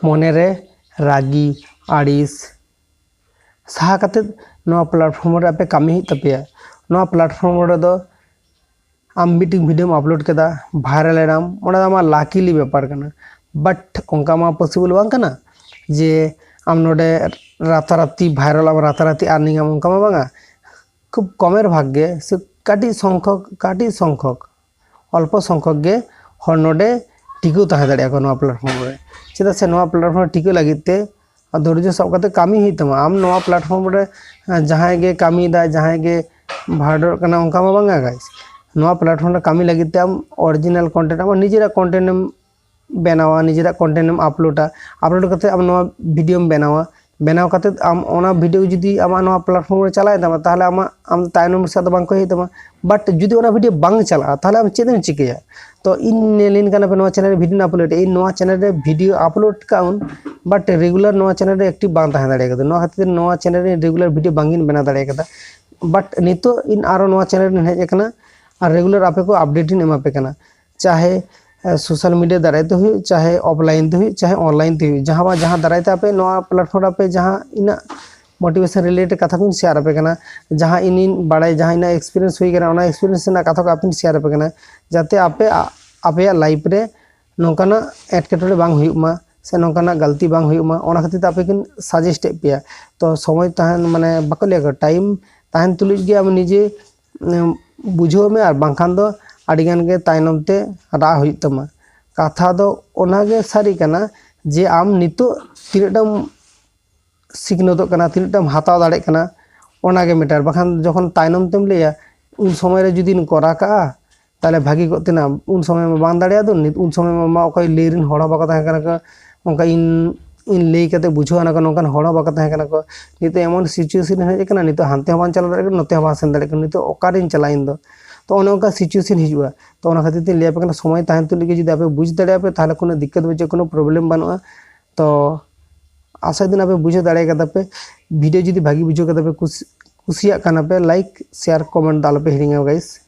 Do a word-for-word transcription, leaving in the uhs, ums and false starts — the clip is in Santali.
ᱢᱚᱱᱮᱨᱮ ᱨᱟᱹᱜᱤ, ᱟᱹᱲᱤᱥ ᱥᱟᱦᱟ ᱠᱟᱛᱮᱫ ᱱᱚᱣᱟ platform ᱨᱮ ᱟᱯᱮ ᱠᱟᱹᱢᱤ ᱦᱩᱭᱩᱜ ᱛᱟᱯᱮᱭᱟ᱾ ᱱᱚᱣᱟ platform ᱨᱮᱫᱚ ᱟᱢ ᱢᱤᱫᱴᱤᱡ videoᱢ upload ᱠᱮᱫᱟ, viral ᱮᱱᱟᱢ, ᱚᱱᱟ ᱫᱚ ᱟᱢᱟᱜ luckily ᱵᱮᱯᱟᱨ ᱠᱟᱱᱟ᱾ But ᱚᱱᱠᱟ ᱢᱟ possible ᱵᱟᱝ ᱠᱟᱱᱟ ᱡᱮ ᱟᱢ ᱱᱚᱰᱮ ᱨᱟᱛᱟᱨᱟᱛᱤ viral ᱟᱢ, ᱨᱟᱛᱟᱨᱟᱛᱤ earningᱟᱢ, ᱚᱱᱠᱟ ᱢᱟ ᱵᱟᱝᱟ᱾ ᱠᱷᱩᱵ ᱠᱚᱢᱮᱨ ᱵᱷᱟᱜᱽ ᱜᱮ ᱥᱮ ᱠᱟᱹᱴᱤᱡ ᱥᱚᱝᱠᱷᱚᱠ, ᱠᱟᱹᱴᱤᱡ ᱥᱚᱝᱠᱷᱚᱠ, ᱚᱞᱯᱚ ᱥᱚᱝᱠᱷᱚᱠ ᱜᱮ ᱦᱚᱲ ᱱᱚᱰᱮ ᱴᱤᱠᱟᱹᱣ ᱛᱟᱦᱮᱸ ᱫᱟᱲᱮᱭᱟᱜᱼᱟ ᱠᱚ ᱱᱚᱣᱟ platform ᱨᱮ᱾ ᱪᱮᱫᱟᱜ ᱥᱮ ᱱᱚᱣᱟ platform ᱨᱮ ᱴᱤᱠᱟᱹᱣ ᱞᱟᱹᱜᱤᱫ ᱛᱮ ᱟᱨ ᱫᱷᱳᱨᱡᱚ ᱥᱟᱵ ᱠᱟᱛᱮ ᱠᱟᱹᱢᱤ ᱦᱩᱭᱩᱜ ᱛᱟᱢᱟ᱾ ᱟᱢ ᱱᱚᱣᱟ platform ᱨᱮ ᱡᱟᱦᱟᱸᱭ ᱜᱮ ᱠᱟᱹᱢᱤᱭᱮᱫᱟᱭ, ᱡᱟᱦᱟᱸᱭ ᱜᱮ viral ᱠᱟᱱᱟ, ᱚᱱᱠᱟ ᱢᱟ ᱵᱟᱝᱟ guys᱾ ᱱᱚᱣᱟ platform ᱨᱮ ᱠᱟᱹᱢᱤ ᱞᱟᱹᱜᱤᱫ ᱛᱮ ᱟᱢ original content, ᱟᱢᱟᱜ ᱱᱤᱡᱮᱨᱟᱜ contentᱮᱢ ᱵᱮᱱᱟᱣᱟ, ᱱᱤᱡᱮᱨᱟᱜ contentᱮᱢ uploadᱟ, upload ᱠᱟᱛᱮ ᱟᱢ ᱱᱚᱣᱟ videoᱢ ᱵᱮᱱᱟᱣᱟ, ᱵᱮᱱᱟᱣ ᱠᱟᱛᱮ ᱟᱢ ᱚᱱᱟ video ᱡᱩᱫᱤ ᱟᱢᱟᱜ ᱱᱚᱣᱟ platform ᱨᱮ ᱪᱟᱞᱟᱣᱮᱱ ᱛᱟᱢᱟ, ᱛᱟᱦᱚᱞᱮ ᱟᱢᱟᱜ, ᱟᱢ ᱛᱟᱭᱱᱚᱢ ᱥᱮᱫ ᱫᱚ ᱵᱟᱝ ᱠᱚᱭ ᱦᱩᱭᱩᱜ ᱛᱟᱢᱟ᱾ But ᱡᱩᱫᱤ ᱚᱱᱟ video ᱵᱟᱝ ᱪᱟᱞᱟᱜᱼᱟ, ᱛᱟᱦᱚᱞᱮ ᱟᱢ ᱪᱮᱫ ᱮᱢ ᱪᱤᱠᱟᱹᱭᱟ? ᱛᱚ ᱤᱧ ᱧᱮᱞᱤᱧ ᱠᱟᱱᱟ ᱯᱮ ᱱᱚᱣᱟ channel ᱨᱮ video upload, ᱤᱧ ᱱᱚᱣᱟ channel ᱨᱮ video upload ᱠᱟᱜ ᱩᱱ, but regular ᱱᱚᱣᱟ channel ᱨᱮ active ᱵᱟᱝ ᱛᱟᱦᱮᱸ ᱫᱟᱲᱮ ᱠᱟᱫᱟ᱾ ᱱᱚᱣᱟ ᱠᱷᱟᱹᱛᱤᱨ ᱛᱮ ᱱᱚᱣᱟ channel ᱨᱮ regular video ᱵᱟᱝ ᱤᱧ ᱵᱮᱱᱟᱣ ᱫᱟᱲᱮ ᱠᱟᱫᱟ᱾ But ᱱᱤᱛᱚᱜ ᱤᱧ ᱟᱨᱚ ᱱᱚᱣᱟ channel ᱨᱮᱧ ᱦᱮᱡ ᱟᱠᱟᱱᱟ ᱟᱨ regular ᱟᱯᱮ ᱠᱚ update ᱤᱧ ᱮᱢᱟ ᱯᱮ ᱠᱟᱱᱟ, ᱪᱟᱦᱮ social media ᱫᱟᱨᱟᱭ ᱛᱮ ᱦᱩᱭᱩᱜ, ᱪᱟᱦᱮ offline ᱛᱮ ᱦᱩᱭᱩᱜ, ᱪᱟᱦᱮ online ᱛᱮ ᱦᱩᱭᱩᱜ, ᱡᱟᱦᱟᱸ ᱵᱟ ᱡᱟᱦᱟᱸ ᱫᱟᱨᱟᱭ ᱛᱮ ᱟᱯᱮ ᱱᱚᱣᱟ platform ᱨᱮ ᱟᱯᱮ ᱡᱟᱦᱟᱸ ᱤᱱᱟᱹᱜ motivation related ᱠᱟᱛᱷᱟ ᱠᱚᱧ share ᱟᱯᱮ ᱠᱟᱱᱟ, ᱡᱟᱦᱟᱸ ᱤᱧᱤᱧ ᱵᱟᱲᱟᱭ, ᱡᱟᱦᱟᱸ ᱤᱧᱟᱹᱜ experience ᱦᱩᱭ ᱠᱟᱱᱟ, ᱚᱱᱟ experience ᱨᱮᱱᱟᱜ ᱠᱟᱛᱷᱟ ᱠᱚ ᱟᱯᱮᱧ share ᱟᱯᱮ ᱠᱟᱱᱟ, ᱡᱟᱛᱮ ᱟᱯᱮ ᱟ-, ᱟᱯᱮᱭᱟᱜ life ᱨᱮ ᱱᱚᱝᱠᱟᱱᱟᱜ ᱮᱴᱠᱮᱴᱚᱬᱮ ᱵᱟᱝ ᱦᱩᱭᱩᱜ ᱢᱟ ᱥᱮ ᱱᱚᱝᱠᱟᱱᱟᱜ ᱜᱟᱹᱞᱛᱤ ᱵᱟᱝ ᱦᱩᱭᱩᱜ ᱢᱟ, ᱚᱱᱟ ᱠᱷᱟᱹᱛᱤᱨ ᱛᱮ ᱟᱯᱮ ᱠᱤᱱ suggest ᱮᱫ ᱯᱮᱭᱟ᱾ ᱛᱚ ᱥᱚᱢᱚᱭ ᱛᱟᱦᱮᱱ, ᱢᱟᱱᱮ ᱵᱟᱠᱚ ᱞᱟᱹᱭᱟ time ᱛᱟᱦᱮᱱ ᱛᱩᱞᱩᱡ ᱜᱮ ᱟᱢ ᱱᱤᱡᱮ ᱩᱢ, ᱵᱩᱡᱷᱟᱹᱣ ᱢᱮ, ᱟᱨ ᱵᱟᱝᱠᱷᱟᱱ ᱫᱚ ᱟᱹᱰᱤ ᱜᱟᱱ ᱜᱮ ᱛᱟᱭᱱᱚᱢ ᱛᱮ ᱨᱟᱜ ᱦᱩᱭᱩᱜ ᱛᱟᱢᱟ᱾ ᱠᱟᱛᱷᱟ ᱫᱚ ᱚᱱᱟ ᱜᱮ ᱥᱟᱹᱨᱤ ᱠᱟᱱᱟ ᱡᱮ ᱟᱢ ᱱᱤᱛᱚᱜ ᱛᱤᱱᱟᱹᱜ ᱴᱟᱢ ᱥᱤᱠᱷᱱᱟᱹᱛᱚᱜ ᱠᱟᱱᱟ, ᱛᱤᱱᱟᱹᱜ ᱴᱟᱢ ᱦᱟᱛᱟᱣ ᱫᱟᱲᱮᱭᱟᱜ ᱠᱟᱱᱟ, ᱚᱱᱟ ᱜᱮ matter᱾ ᱵᱟᱠᱷᱟᱱ ᱡᱚᱠᱷᱚᱱ ᱛᱟᱭᱱᱚᱢ ᱛᱮᱢ ᱞᱟᱹᱭᱟ, ᱩᱱ ᱥᱚᱢᱚᱭ ᱨᱮ ᱡᱩᱫᱤᱧ ᱠᱚᱨᱟᱣ ᱠᱟᱜᱼᱟ, ᱛᱟᱦᱚᱞᱮ ᱵᱷᱟᱹᱜᱤ ᱠᱚᱜ ᱛᱤᱧᱟ᱾ ᱩᱱ ᱥᱚᱢᱚᱭ ᱢᱟ ᱵᱟᱝ ᱫᱟᱲᱮᱭᱟᱜ ᱫᱚ, ᱱᱤᱛ-, ᱩᱱ ᱥᱚᱢᱚᱭ ᱢᱟ ᱚᱠᱚᱭ ᱞᱟᱹᱭ ᱨᱮᱱ ᱦᱚᱲ ᱦᱚᱸ ᱵᱟᱠᱚ ᱛᱟᱦᱮᱸ ᱠᱟᱱᱟ ᱠᱚ, ᱚᱱᱠᱟ ᱤᱧ, ᱤᱧ ᱞᱟᱹᱭ ᱠᱟᱛᱮ ᱵᱩᱡᱷᱟᱹᱣ ᱟᱱᱟ ᱠᱚ, ᱱᱚᱝᱠᱟᱱ ᱦᱚᱲ ᱦᱚᱸ ᱵᱟᱠᱚ ᱛᱟᱦᱮᱸ ᱠᱟᱱᱟ ᱠᱚ᱾ ᱱᱤᱛᱚᱜ ᱮᱢᱚᱱ situation ᱦᱮᱡ ᱟᱠᱟᱱᱟ, ᱱᱤᱛᱚᱜ ᱦᱟᱱᱛᱮ ᱦᱚᱸ ᱵᱟᱝ ᱪᱟᱞᱟᱣ ᱫᱟᱲᱮᱭᱟᱜ ᱠᱟᱱᱟ, ᱱᱚᱛᱮ ᱦᱚᱸ ᱵᱟᱝ ᱥᱮᱱ ᱫᱟᱲᱮᱭᱟᱜ ᱠᱟᱱᱟ, ᱱᱤᱛᱚᱜ ᱚᱠᱟᱨᱤᱧ ᱪᱟᱞᱟᱜᱼᱟ ᱤᱧ ᱫᱚ? ᱛᱚ ᱚᱱᱮ ᱚᱱᱠᱟ situation ᱦᱤᱡᱩᱜᱼᱟ᱾ ᱛᱚ ᱚᱱᱟ ᱠᱷᱟᱹᱛᱤᱨ ᱛᱤᱧ ᱞᱟᱹᱭ ᱟᱯᱮ ᱠᱟᱱᱟ, ᱥᱚᱢᱚᱭ ᱛᱟᱦᱮᱱ ᱛᱩᱞᱩᱡ ᱜᱮ ᱡᱩᱫᱤ ᱟᱯᱮ ᱵᱩᱡᱽ ᱫᱟᱲᱮᱭᱟᱜᱼᱟ ᱯᱮ, ᱛᱟᱦᱚᱞᱮ ᱠᱳᱱᱳ ᱫᱤᱠᱠᱟᱛ ᱵᱟᱹᱪᱩᱜᱼᱟ, ᱠᱳᱱᱳ problem ᱵᱟᱹᱱᱩᱜᱼᱟ᱾ ᱛᱚ ᱟᱥᱟᱭ ᱫᱤᱱ ᱟᱯᱮ ᱵᱩᱡᱷᱟᱹᱣ ᱫᱟᱲᱮ ᱠᱟᱫᱟ ᱯᱮ᱾ Video ᱡᱩᱫᱤ ᱵᱷᱟᱜᱤ ᱵᱩᱡᱷᱟᱹᱣ ᱠᱟᱫᱟ ᱯᱮ, ᱠᱩᱥᱤ-, ᱠᱩᱥᱤᱭᱟᱜ ᱠᱟᱱᱟ ᱯᱮ, like, share, comment ᱫᱚ ᱟᱞᱚᱯᱮ ᱦᱤᱲᱤᱧᱟ guys᱾